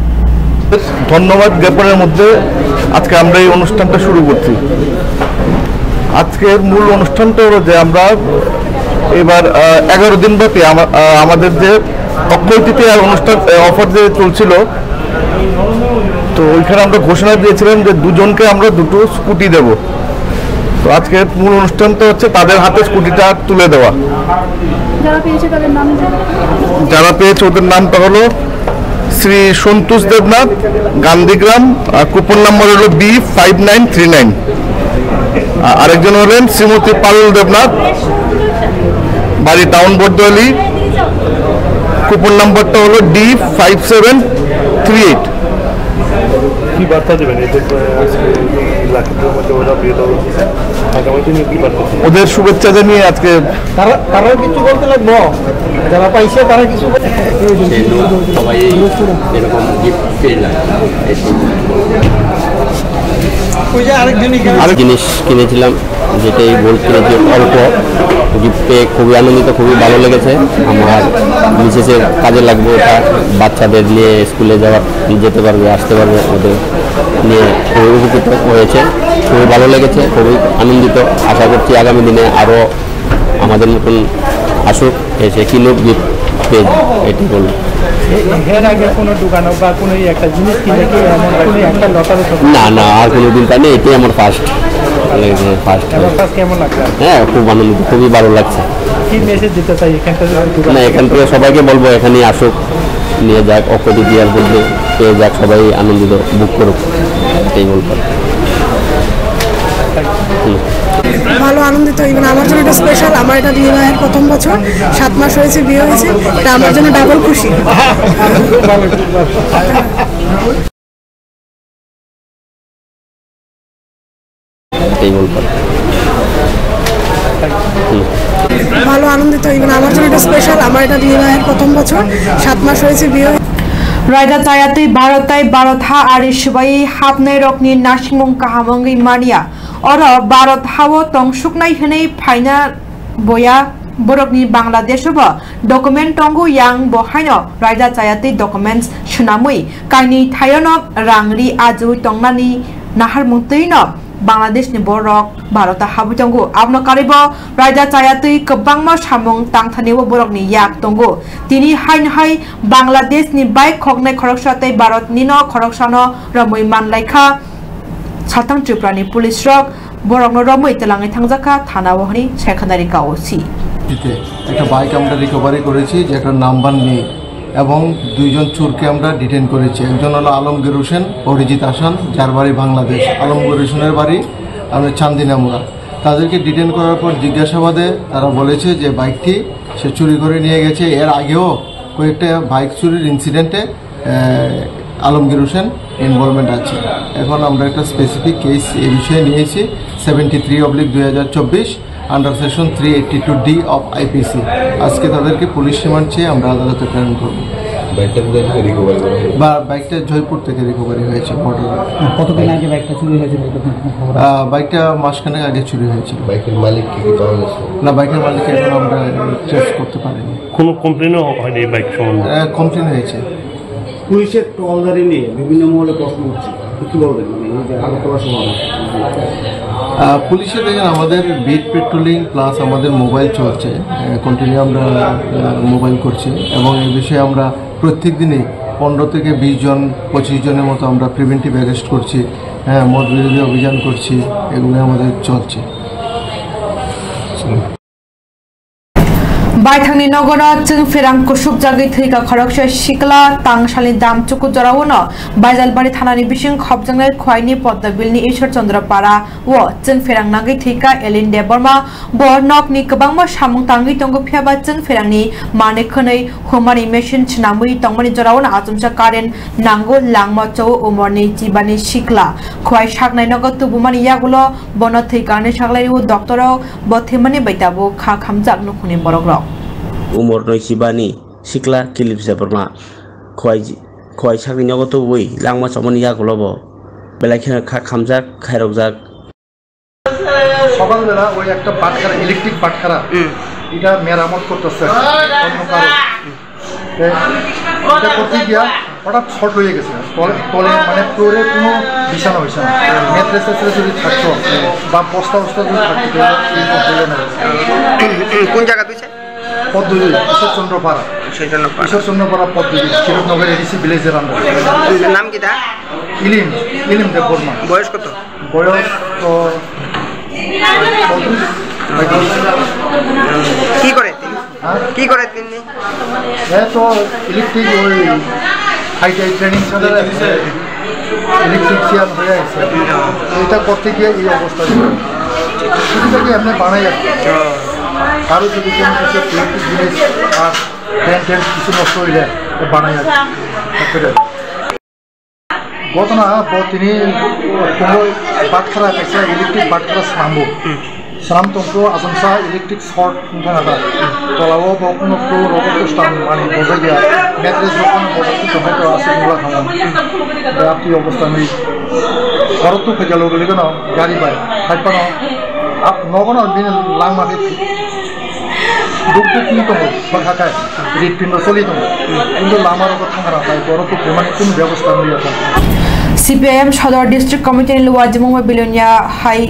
ধন্যবাদ জ্ঞাপনের মধ্যে আজকে আমরা এই অনুষ্ঠানটা শুরু করছি। আজকের মূল অনুষ্ঠানটা হলো যে আমরা এবার, আহ, এগারো দিন ব্যাপী আমা-, আহ, আমাদের যে অক্ষয় তৃতীয়ার অনুষ্ঠান, আহ, অফার যে চলছিল, তো ওইখানে আমরা ঘোষণা দিয়েছিলাম যে দুজনকে আমরা দুটো স্কুটি দেব। তো আজকের মূল অনুষ্ঠানটা হচ্ছে তাদের হাতে স্কুটিটা তুলে দেওয়া। যারা পেয়েছে তাদের নাম জানো? যারা পেয়েছে ওদের নামটা হলো শ্রী সন্তোষ দেবনাথ, গান্ধীগ্রাম, আর কুপন নাম্বার হলো B five nine three nine. আ-, আরেকজন হলেন শ্রীমতী পারুল দেবনাথ, বাড়ি টাউন বর্দোয়ালি, কুপন নাম্বারটা হলো D five seven three eight. কি বার্তা দেবেন এই যে, আহ, আজকে এই লাখের মধ্যে ওরা পেল, আগামী দিনে কি বার্তা দেবেন? ওদের শুভেচ্ছা জানিয়ে আজকে তারা, তারাও কিছু বলতে লাগবো, যারা পাইছে তারা কিছু বল-, সেই লোক সবাই এরকম গিফট পেয়ে যায়। ওই যে আরেকজনই কিনেছে। আরেক জিনিস কিনেছিলাম, যেটা এই গোল্ড কিনেছি অল্প, গিফট পেয়ে খুবই আনন্দিত, খুবই ভালো লেগেছে। আমার মিসেসের কাজে লাগবে এটা, বাচ্চাদের নিয়ে স্কুলে যাওয়ার, যেতে পারবে, আসতে পারবে, ওদের নিয়ে খুবই উপকৃত হয়েছে, খুবই ভালো লেগেছে, খুবই আনন্দিত। আশা করছি আগামী দিনে আরও আমাদের মতন আসুক, এসে কিনুক, গিফট পেয়ে যাক, এটাই বলবো। এ-, এর আগে কোনো দোকানো বা কোনো একটা জিনিস কিনে কি এমন কোনো একটা লটারি সব? না, না, আর কোনো দিন পাইনি, এটাই আমার ফার্স্ট, ফার্স্ট। এবার ফার্স্ট কেমন লাগছে? হ্যাঁ, খুব আনন্দিত, খুবই ভালো লাগছে। কি মেসেজ দিতে চাই এখানকার দোকান? না, এখান থেকে সবাইকে বলবো এখানেই আসুক, নিয়ে যাক, অক্ষয়তৃতীয়ার মধ্যে পেয়ে যাক, সবাই আনন্দিত ভোগ করুক, এই বলবো। হুম। ভালো আনন্দিত, even আমার জন্য এটা স্পেশাল। আমার এটা বিয়ে হওয়ার প্রথম বছর, সাত মাস হয়েছে বিয়ে হয়েছে, এটা আমার জন্য ডাবল খুশি। এই বলবো। হুম। ভালো আনন্দিত, even আমার জন্য এটা স্পেশাল। আমার এটা বিয়ে হওয়ার প্রথম বছর, সাত মাস হয়েছে বিয়ে হয়ে। Raida chayatwi Bharat tai Bharat ha ari swbai hapnai rokni nasimung kaham wngwi manya. Oro Bharat hao tongsuknai hwnwi phaina boya borokni Bangladesh o bo document tongo, yang bo haino raida chayatwi documents swnamwi kainwi thaiono rang ri ajui tongnani naharmung twino Bangladesh ni borok Bharat o habwi tongo. Abono karwi bo raida chayatwi kwbangma samung tangthani o borokni yak tongo. Tini haino hai Bangladesh ni bai khoknai khoroksa tei Bharat nino khoroksano romwi manlaikha. Salthang Tripura ni police rok borokno romwi twlangwi thangjakha thana o hwnwi saikhanari ka O C. দিতে একটা বাইক আমরা রিকভারি করেছি, যেটার নাম্বার নেই, এবং দুইজন চোরকে আমরা ডিটেইন করেছি। একজন হলো আলমগীর হোসেন, অরিজিৎ আসান, যার বাড়ি বাংলাদেশ। আলমগীর হোসেনের বাড়ি আমরা চান্দিনামুড়া। তাদেরকে ডিটেইন করার পর জিজ্ঞাসাবাদে তারা বলেছে যে বাইকটি সে চুরি করে নিয়ে গেছে। এর আগেও কয়েকটা বাইক চুরির ইনসিডেন্টে আহ, আলমগীর হোসেন ইনভলভমেন্ট আছে। এখন আমরা একটা স্পেসিফিক কেস এ বিষয়ে নিয়েছি, সেভেন্টি থ্রি অবলিক দুই হাজার চব্বিশ, under section three eighty two D of IPC. আজকে তাদেরকে পুলিশ রিমান্ড চেয়ে আমরা আদালতে প্রেরণ করব। বাইকটা কোথা থেকে রিকভারি করা হয়েছে? বা বাইকটা জয়পুর থেকে রিকভারি হয়েছে, বর্ডারে। কতদিন আগে বাইকটা চুরি হয়েছিল, এটা কোনো খবর আছে? আহ, বাইকটা মাসখানেক আগে চুরি হয়েছিল। বাইকের মালিক কি কি পাওয়া গেছে? না, বাইকের মালিক এখন আমরা ট্রেস করতে পারিনি। কোনো কমপ্লেনও হয়নি এই বাইক সম্বন্ধে? আহ, কমপ্লেন হয়েছে। পুলিশের টহলদারি নিয়ে বিভিন্ন মহলে প্রশ্ন উঠছে, আপনি কি বলবেন? মানে, এই যে আগরতলা শহরে। আহ, পুলিশে দেখেন, আমাদের বিট পেট্রোলিং প্লাস আমাদের মোবাইল চলছে, আহ, কন্টিনিউ আমরা, আহ, মোবাইল করছি এবং এই বিষয়ে আমরা প্রত্যেক দিনই পনেরো থেকে বিশ জন, পঁচিশ জনের মতো আমরা প্রিভেন্টিভ অ্যারেস্ট করছি, হ্যাঁ, মদ বিরোধী অভিযান করছি, এগুলো আমাদের চলছে। Baithangni nogono chwng pherang kusuk jagwi thwikha khoroksa sikla. Tangsalni dam chuku jorao no Baijalbari thanani bising khopjaknai Khwaini Poddobilni Ishwar Chandra Para o chwng pherang nangwi thwikha Elin Debbarma. Bo nokni kwbangma samung tangwi tongo, phiyaba chwng pherangni manwi khwnwi humani machine swnamwi tongmani jorao no achomsa current nango, langma chao umorni chibani sikla. Khwai saknai nogo tubumani yagulo bono thwikha hinwi saklai rio doctor rok. Bo thwimani bai tabuk kha khamjak nukhungni borokrok. Umor noi chibani sikla Kilip Debbarma khwai, khwai sakni nogo tubui langma chomani yagulo bo belai kheno kha khamjak, khairokjak. সকালবেলা ওই একটা বাটখারা, ইলেকট্রিক বাটখারা, হুম। এটা মেরামত করতেছে অন্য কারো। তে এটা করতে গিয়া হঠাৎ শর্ট হয়ে গেছে। তলে, তলে মানে ফ্লোরে কোনো বিছানা হয়েছে না। ম্যাট্রেস ট্যাট্রেস যদি থাকতো বা বস্তা বস্তা যদি থাকতো, তাহলে এই হলো না। কোন জায়গা তুই? পদ্মবিল, ঈশ্বরচন্দ্রপাড়া। ঈশ্বরচন্দ্রপাড়া। ঈশ্বরচন্দ্রপাড়া পদ্মবিল, কিশোরনগর এডিসি ভিলেজের আন্ডারে। নাম কিতা? ইলিম, ইলিম দেববর্মা। বয়স কত? বয়স তো পঁয়ত্রিশ। কি করে? হ্যাঁ? কি করে তিনি? এ তো ইলেকট্রিক, ওই আইটিআই ট্রেনিং সেন্টারে ইলেকট্রিশিয়ান হয়ে আছে। এটা করতে গিয়ে এই অবস্থা হলো। শুরু থেকে এমনি বানাই আর কি। কারো যদি কোনো কিছু ইলেকট্রিক জিনিস আর ফ্যান ট্যান কিছু নষ্ট হইলে বানাই আর কি। ঘটনা, bo tini phungo bathkhara kaisa electric bathkhara swnambo. Swnam tongkho, achomsa electric short wngkha da. Tolao bo kuno floor rogo kustam mani bojakya, mattress bo kuno bojakya, tongkha to aswk wngla thangma. Bai aptwi obostha nwi. Oro tu phaikha logi logi no gari bai. Phaiphano, nogo no bini langma khe duk duk wngwi tongo, bwkha khe. Hripindo choli tongo. Kintu lama rogo thangna khlai, borok khe phumani kunu bebosta wngya kha. C P I M Sodor District Committee ni Luwa Jimungma Bilonia hai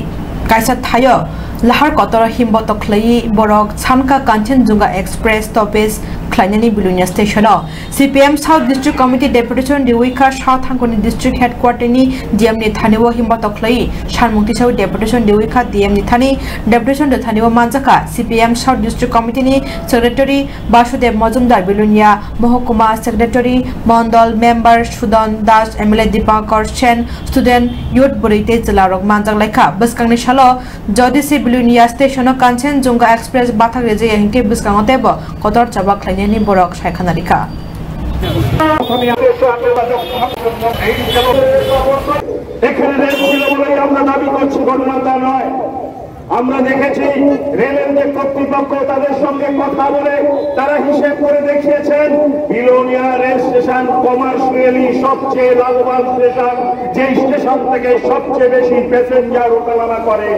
kaisa thaio Lahar kotor himbotok khlaiwi borok Sanka Kanchenjunga Express stoppage khlainani Bilonia station o. C P M South District Committee deputation riwi kha South Thangkoni District Headquarter ni D M ni thani o himbotok khlaiwi sanmung tisao deputation riwi kha D M ni thani. Deputation rwthani o manjakha C P M South District Committee ni Secretary Basudev Majumdar, Bilonia Mohokuma Secretary, Mondol Member Sudan Das, M L A Dipakar Sen, Student Youth bwrwi tei chwlarok manjak laikha. Bwskangni salo Jodi se Bilonia station o Kanchenjunga Express bathak rijaya hinkhe bwskango teibo kotor chaba khlainani borok saikhana rikha. এখানে রেল ছিল বলেই আমরা দাবি করছি, ঘটনা তা নয়। আমরা দেখেছি রেলের যে কর্তৃপক্ষ, তাদের সঙ্গে কথা বলে তারা হিসেব করে দেখিয়েছেন বিলোনিয়া রেল স্টেশন কমার্শিয়ালি সবচেয়ে লাভবান স্টেশন, যে স্টেশন থেকে সবচেয়ে বেশি প্যাসেঞ্জার ওঠানামা করে।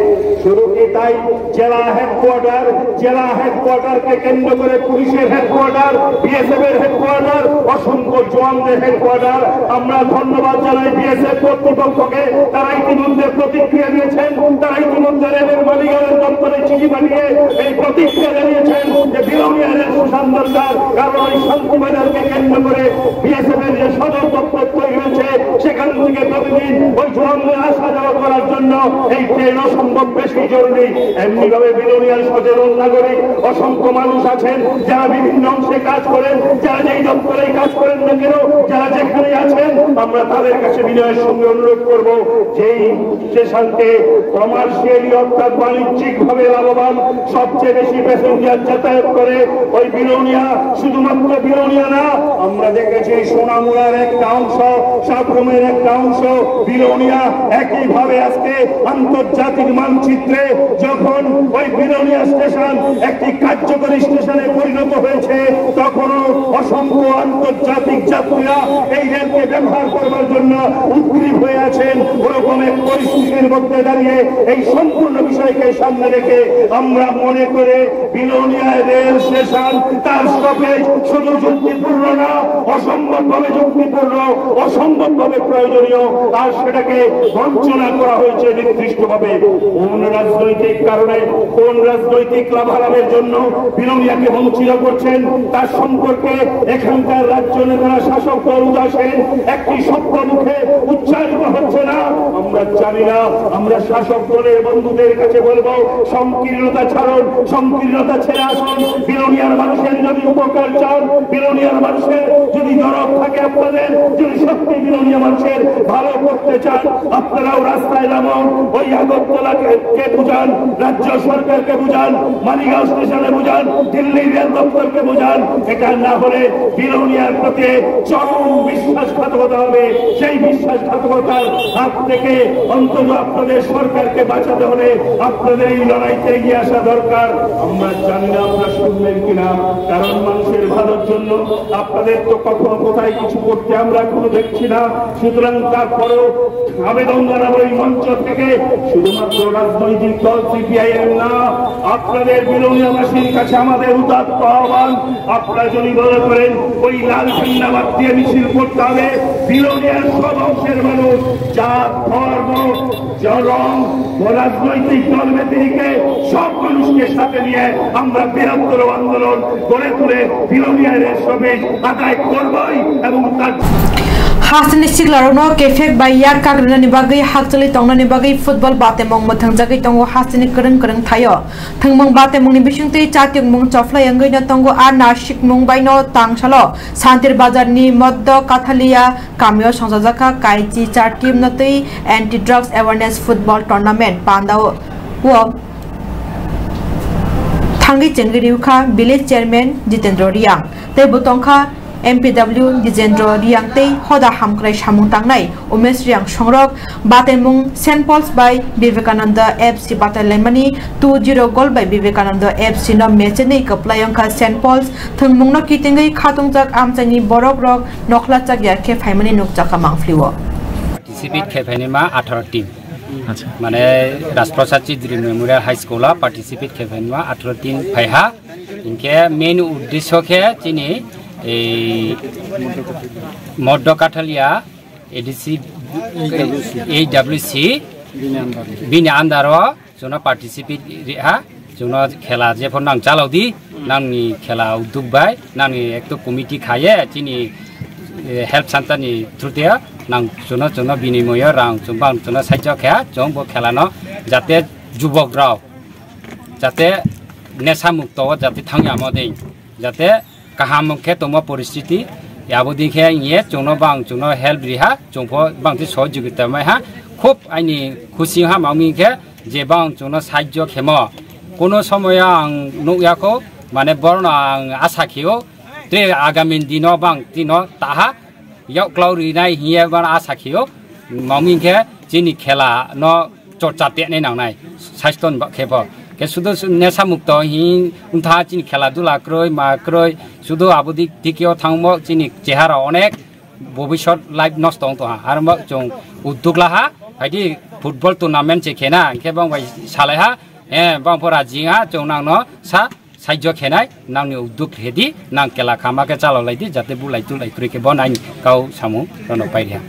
শুধু কি তাই, জেলা হেডকোয়ার্টার, জেলা হেডকোয়ার্টারকে কেন্দ্র করে পুলিশের হেডকোয়ার্টার, বিএসএফ এর হেডকোয়ার্টার, অসংখ্য জওয়ানদের হেডকোয়ার্টার। আমরা ধন্যবাদ জানাই বিএসএফ কর্তৃপক্ষকে, তারা ইতিমধ্যে প্রতিক্রিয়া দিয়েছেন, তারা ইতিমধ্যে রেলের মালিকানার দপ্তরে চিঠি পাঠিয়ে এই প্রতিক্রিয়া জানিয়েছেন যে বিলোনিয়া রেল স্টেশন দরকার, কারণ এই শান্তিবাজারকে কেন্দ্র করে বিএসএফ এর যে সদর দপ্তর তৈরি হয়েছে, সেখান থেকে প্রতিদিন ওই জওয়ানদের আসা যাওয়া করার জন্য এই ট্রেন অসম্ভব বেশি জরুরি। এমনিভাবে বিলোনিয়ার সচেতন নাগরিক অসংখ্য মানুষ আছেন, যারা বিভিন্ন অংশে কাজ করেন, যারা যেই দপ্তরে কাজ করেন না কেন, যারা যেখানে আছেন, আমরা তাদের কাছে বিনয়ের সঙ্গে অনুরোধ করব, যেই স্টেশনকে কমার্শিয়ালি অর্থাৎ বাণিজ্যিকভাবে লাভবান, সবচেয়ে বেশি প্যাসেঞ্জার যাতায়াত করে ওই বিলোনিয়া, শুধুমাত্র বিলোনিয়া না, আমরা দেখেছি সোনামুড়ার একটা অংশ, সাবরুমের একটা অংশ, বিলোনিয়া। একইভাবে আজকে আন্তর্জাতিক মানচিত্রে যখন ওই বিলোনিয়া স্টেশন একটি কার্যকরী স্টেশনে পরিণত হয়েছে, তখনও অসংখ্য আন্তর্জাতিক যাত্রীরা এই রেলকে ব্যবহার করবার জন্য উদ্গ্রীব হয়ে আছেন। ওরকম এক পরিস্থিতির মধ্যে দাঁড়িয়ে এই সম্পূর্ণ বিষয়কে সামনে রেখে আমরা মনে করে বিলোনিয়া রেল স্টেশন, তার স্টপেজ শুধু যুক্তিপূর্ণ না, অসম্ভবভাবে যুক্তিপূর্ণ, অসম্ভবভাবে প্রয়োজনীয়। আর সেটাকে বঞ্চনা করা হয়েছে নির্দিষ্টভাবে। কোন রাজনৈতিক কারণে, কোন রাজনৈতিক লাভালাভের জন্য বিলোনিয়াকে বঞ্চিত করছেন, তার সম্পর্কে এখানকার রাজ্য নেতারা, শাসক দল উদাসীন, একটি শব্দ মুখে উচ্চারিত হচ্ছে না। আমরা জানি না। আমরা শাসক দলের বন্ধুদের কাছে বলবো, সংকীর্ণতা ছাড়ুন, সংকীর্ণতা ছেড়ে আসুন। বিলোনিয়ার মানুষের যদি উপকার চান, বিলোনিয়ার মানুষের যদি দরদ থাকে আপনাদের, যদি সত্যি বিলোনিয়া মানুষের ভালো করতে চান, আপনারাও রাস্তায় নামুন। ওই আগরতলাকে কে বুঝান, রাজ্য সরকারকে বুঝান, মালিগাঁও স্টেশনে বুঝান, দিল্লি রেল দপ্তরকে বুঝান। এটা না হলে বিলোনিয়ার প্রতি চরম বিশ্বাসঘাতকতা হবে। সেই বিশ্বাসঘাতকতার হাত থেকে অন্তত আপনাদের সরকারকে বাঁচাতে হলে আপনাদের এই লড়াইতে এগিয়ে আসা দরকার। আমরা জানি না আপনারা শুনবেন কিনা, কারণ মানুষের ভালোর জন্য আপনাদের তো কখনো কোথায় কিছু করতে আমরা এখনো দেখছি না। সুতরাং তারপরেও আবেদন জানাবো এই মঞ্চ থেকে, শুধুমাত্র রাজনৈতিক দল সিপিআইএম না, আপনাদের বিলোনিয়াবাসীর কাছে আমাদের উদাত্ত আহ্বান, আপনারা যদি মনে করেন ওই লাল ঝান্ডা বাদ দিয়ে মিছিল করতে হবে, বিলোনিয়ার সব অংশের মানুষ, জাত, ধর্ম, রং ও রাজনৈতিক দল ব্যতিরেকে সব মানুষকে সাথে নিয়ে আমরা বৃহত্তর আন্দোলন গড়ে তুলে বিলোনিয়ার এই শ্রমিক আদায় করবই এবং তার Hasteni siklarokno kefek bai yak kagrinani bagwi hakchali tongnani bagwi football batemung mwthangjagwi tongo hasteni kwrwng kwrwng thaio. Thwngmung batemungni bisingtwi chatiyungmung chophlai wngwi no tongo, a nasikmung bai no tangsalo Santir Bazar ni Moddo Kathalia kamio songchajakha Kaichi char team no twi anti drugs awareness football tournament panda o thangwi chengwi riwkha village chairman Jitendra Riang tei bo tongkha M P W Jitendra Riang tei hoda hamkrai samung tangnai Umesh Riang songrok. Batemung Saint Paul's bai Vivekananda F C batai laimani two zero goal bai Vivekananda F C no match ni kwplai wngkha Saint Paul's. Thwngmungno kitingwi khatungjak amchaini borok rok nokhla chakya khe phaimani nukjakha mangphlio. Participate khe phainima atharo team. Acha. Mane Rajprasad Chidri Memorial High School o participate khe phainima atharo team phaiha. Hinkhe main uddesho khe chini ei Moddo Kathalia A D C, A W C, bini andaro Chwngno participate ri ha, chwngno khela jephor nang chalao di, nangni khela uduk bai, nangni ekto committee khaye, chini, eh, health center ni through te nang chwngno, chwngno binimoyo rang chwng bang chwngno saichok kha, chwng bo khela no jate jubok rao, jate nesa mukto o jate thangya mo dei, jate kaham khe tongma poristiti, abo di khe ye chwngno bang chwngno help ri ha, chwng pho bang te sohojogita mai ha, khub aini khusi ha, mami khe je bang chwngno sahajyo khemo. Kono somoyo ang nukya kho, mane borno ang asa khio, te agami dino bang tino taha, yak klau rinai hiye bang asa khio, mami khe chini khela no chorcha tenai nangnai, saisto ni ba khe bo. Khe sudo su-, nesa mukto hi wngtha chini khela dula kroi, ma kroi, sudo abo dik dikyo thangmo chini chehara onek bobisot life nosto wng tongha. Aro mo chwng uduk laha, haidi football tournament che khena, hinkhe bang bai salai ha, eh, bang pora jing ha, chwng nangno sa sahajyo khenai, nangni uduk hedi, nang khela khama khe chalao lai di, jate bulai tulai kroi khe bo nang kau samung rono pai ri ha.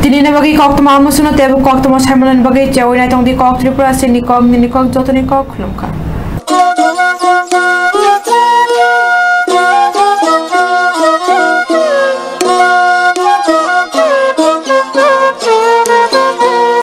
Tini ni bagwi koktwma amusuno tebo koktwma saimanani bagwi chewi nai tong di kok Tripura sini kok nini kok jotoni kok khulumkha.